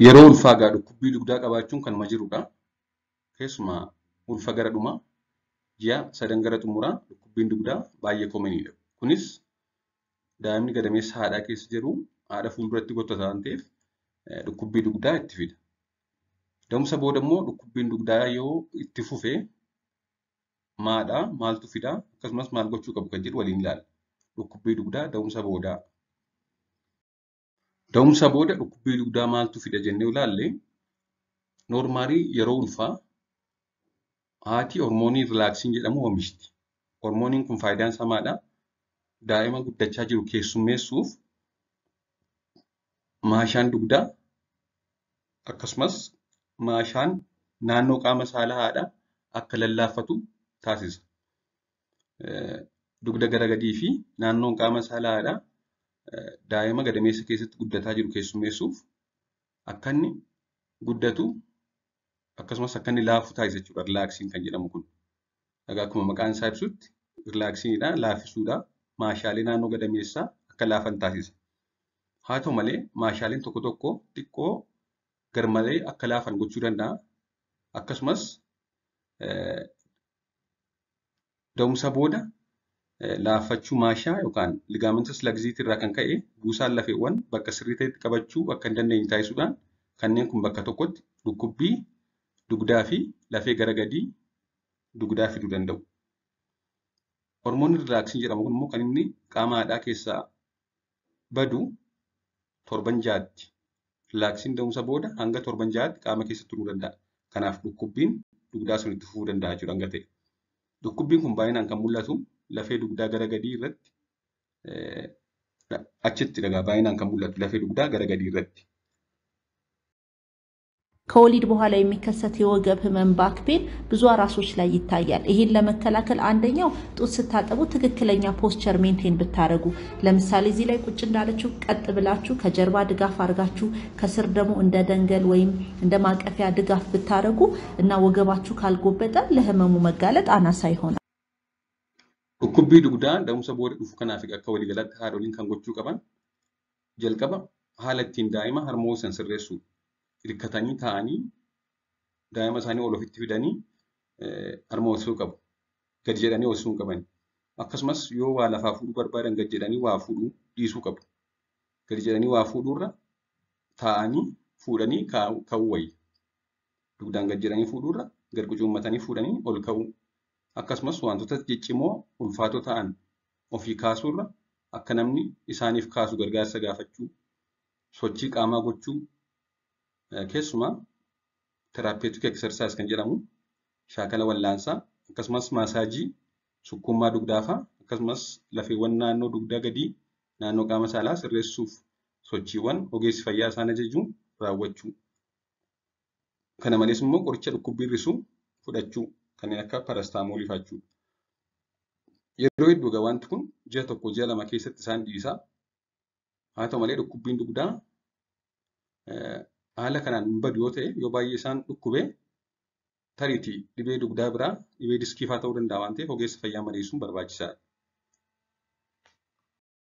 Yeroo ulfaa egaa dhukkubbii dugdaa qabaachuun kanuma jirudha. Keessumaa ulfa gara dhumaa ji'a sadan gara xumuraa dhukkubbiin dugdaa baay'ee commoniidha. Kunis daa'imni gadameessa haadhaa keessa jiru haadha fuulduratti gottata waan ta'eef dhukkubbii dugdaa itti fida. Da'umsa booda immoo dhukkubbiin dugdaa yoo itti fufe maadhaa maaltu fidaa akkasumas maal gochuu qabu kan jedhu waliin ilaalla. Dhukkubbii dugdaa da'umsa boodaa. Da'umsa booda dhukkubbii dugdaa maaltu fida jennee ilaalle normally yeroo ulfaa haati hormoonii relaxin jedhamu oomishti. Hormooniin kun faayidaan isaa maadhaa? Daa'ima guddachaa jiru keessummeessuuf maashaan dugdaa akkasumas maashaan naannoo qaama saalaa haadhaa akka lallaaffatu taasisa. Dugda gara gadii fi naannoon qaama saalaa haadhaa daa'ima gadameessa keessatti guddataa jiru keessummeessuuf akka inni guddatu akkasumas akka inni laafu taasisa jechuudha relaxin kan jedhamu kun. Egaa akkuma maqaan isaa ibsutti relaxinidha, laaffisuudha, maashaalee naannoo gadameessaa akka laafan taasisa. Haa ta'u malee maashaaleen tokko tokko xiqqoo garmalee akka laafan gochuu danda'a. Akkasumas da'umsa booda laaffachuu maashaa yookaan ligamentous laxity irraa kan ka'e buusaan lafeewwan bakka sirrii ta'etti qabachuu akka hin dandeenye taasisuudhaan kanneen kun bakka tokkotti dhukkubbii dugdaa fi lafee gara gadii dugdaa fiduu danda'u. Hormoonni relaxin jedhamu kun immoo kan inni qaama haadhaa keessaa badu torban 6tti. Relaxin da'umsa booda hanga torban 6tti qaama keessa turuu danda'a. Kanaaf dhukkubbiin dugdaa sun itti fufuu danda'a jechuudha hanga ta'e. Dhukkubbiin kun baay'inaan kan mul'atu lafee dugdaa gara gadii irratti achitti dhagaa baay'inaan kan mul'atu lafee dugdaa gara gadii irratti. ከወሊድ በኋላ የሚከሰት የወገብ ህመም ባክ ፔን ብዙ አራሶች ላይ ይታያል። ይሄን ለመከላከል አንደኛው ጡት ስታጠቡ ትክክለኛ ፖስቸር ሜንቴን ብታደርጉ፣ ለምሳሌ እዚህ ላይ ቁጭ እንዳለችው ቀጥ ብላችሁ ከጀርባ ድጋፍ አድርጋችሁ ከስር ደግሞ እንደ ደንገል ወይም እንደ ማቀፊያ ድጋፍ ብታደርጉ እና ወገባችሁ ካልጎበጠ ለህመሙ መጋለጥ አናሳ ይሆናል። Dhukkubbii dugdaa da'umsa booda dhufu kanaaf akka waliigalaatti haadholiin kan gochuu qaban jalqaba haala ittiin daa'ima harma ho'isan sirreessuudha. Hirkatanii taa'anii daa'ima isaanii ol ofitti fidanii harma ho'isuu qabu. Gadi jedhanii ho'isuu hin qaban. Akkasumas yoo waa lafaa fuudhuu barbaadan gadi jedhanii waa fuudhuu dhiisuu qabu. Gadi jedhanii waa fuudhuurra taa'anii fuudhanii ka'uu wayya. Dugdaan gadi jedhanii fuudhuurra gad qucuummatanii fuudhanii ol ka'uu. Akkasumas wantoota ciccimoo ulfaatoo ta'an ofii kaasuurra akka namni isaaniif kaasu gargaarsa gaafachuu, sochii qaamaa gochuu, keessumaa therapeutic exercise kan jedhamu shaakala wallaansaa akkasumas maasaajii sukkuummaa dugdaa fa'a akkasumas lafeewwan naannoo dugdaa gadii naannoo qaama saalaa sirreessuuf sochiiwwan ogeessi fayyaa isaan ajaju raawwachuu. Kana malees immoo qoricha dhukkubbii hir'isu fudhachuu kanneen akka parastaamoolii fa'aa jechuudha. Yeroo hedduu egaa wanti kun ji'a 1 ji'a 2 keessatti isaan dhiisa. Haa ta'u malee dhukkubbiin dugdaa haala kanaan hin badu yoo ta'e yoo baay'ee isaan dhukkube tariitii dhibee dugdaa biraa dhibee diskii fa'aa ta'uu danda'a waan ta'eef ogeessa fayyaa mariisuun barbaachisaadha.